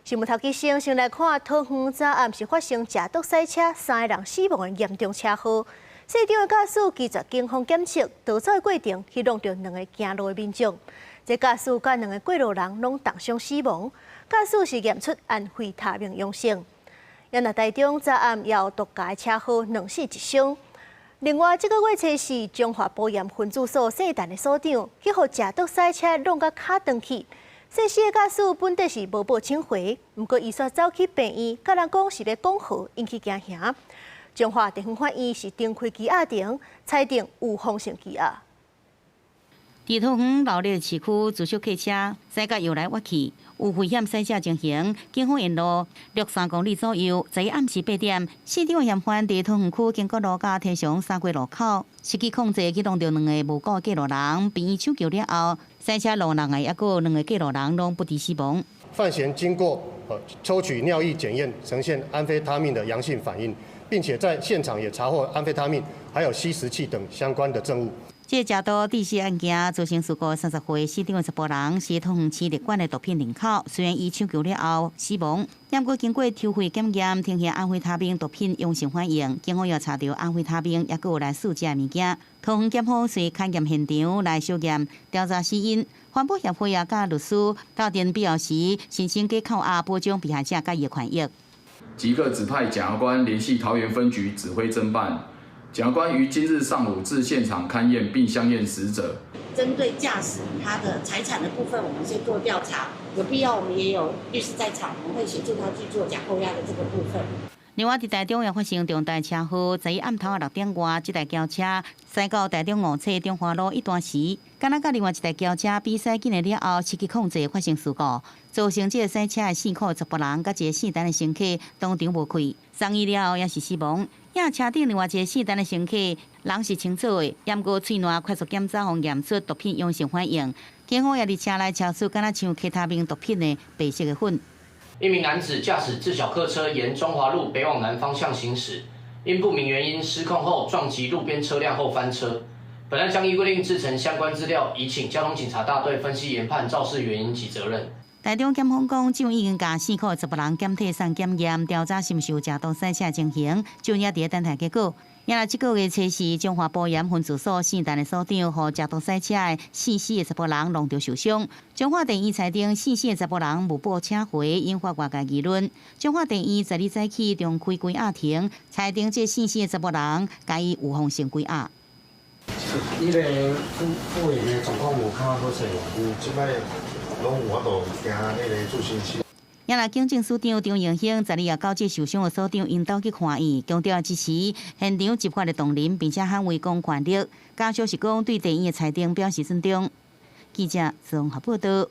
新聞頭幾先先來看，桃園昨暗時發生食毒賽車三个人死亡的嚴重車禍。現場的駕駛拒絕警方檢測，逃走的過程去挵著兩个行路的民眾。這駕駛佮兩个過路人攏重傷死亡。駕駛是驗出安非他命陽性。若台中昨暗也有毒駕的車禍，兩死一傷。另外，這个月初四，彰化埔鹽分駐所姓陳的所長去予食毒賽車挵共跤斷去。姓施的駕駛本底是無報請回，毋過伊煞走去病院，共人講是欲講和，引起驚嚇。彰化地方法院是重開羈押庭，裁定預防性羈押。佇桃園鬧熱市區，自小客車駛甲搖來搖去，有危險賽車情形。警方沿路約3公里左右，在暗時8點，四長嫌犯佇桃園區經國路佮天祥三街路口，失去控制去挵著兩个無顧過路人，病院搶救了後，賽車路人的抑閣有兩个過路人攏不治死亡。范閒經過抽取尿液檢驗，呈現安非他命的陽性反應，並且在現場也查獲安非他命，還有吸食器等相關的證物。這個食毒致死案件造成事故，30歲死長的查埔人是桃園市列管的毒品人口，雖然伊搶救了後死亡，毋過經過抽血檢驗，呈現安非他命毒品陽性反應，警方又查著安非他命，抑閣有來試食物件。桃園檢方隨勘驗現場來相驗調查死因，環保協會也佮律師鬥陣必要時申請假扣押，保障被害者佮伊的權益。即刻指派檢察官聯繫桃園分局指揮偵辦。檢察官於今日上午至現場勘驗並相驗死者。針對駕駛他的財產的部分，我們先做調查，有必要我們也有律師在場，我們會協助他去做假扣押的這個部分。另外，佇台中也發生重大車禍，在暗頭6點外，這台轎車駛到台中五冊中華路一段時，敢若佮另外一台轎車比賽緊的了後，失去控制發生事故，造成這个賽車的四口查埔人佮一个姓陳的乘客當場無氣，送醫了後也是死亡。也車頂另外一个姓陳的乘客人是清楚的，毋過喙瀾快速檢查予驗出毒品陽性反應，警方也佇車內查出敢若像 K 他命毒品的白色的粉。一名男子駕駛自小客車沿中華路北往南方向行駛，因不明原因失控後撞擊路邊車輛後翻車。本案將依規定製成相關資料，移請交通警察大隊分析研判肇事原因及責任。台中檢方講，這已經共四口查埔人檢體送檢驗，調查是毋是有食毒賽車情形，就也佇咧等待結果。也若這个月初四，彰化埔鹽分駐所姓陳的所長，予食毒賽車的四死的查埔人挵著受傷。彰化地院裁定四死的查埔人無報請回，引發外界議論。彰化地院十二早起重開關押庭，裁定這四死的查埔人共伊預防性羈押。伊个副副營的狀況有較好勢無？有，這擺攏有法度行彼个助行器。也若警政署長張榮興，十二日到這受傷的所長𪜶兜去看院，強調支持現場執法的同仁，並且捍衛公權力。家屬是講對地院的裁定表示尊重。記者綜合報道。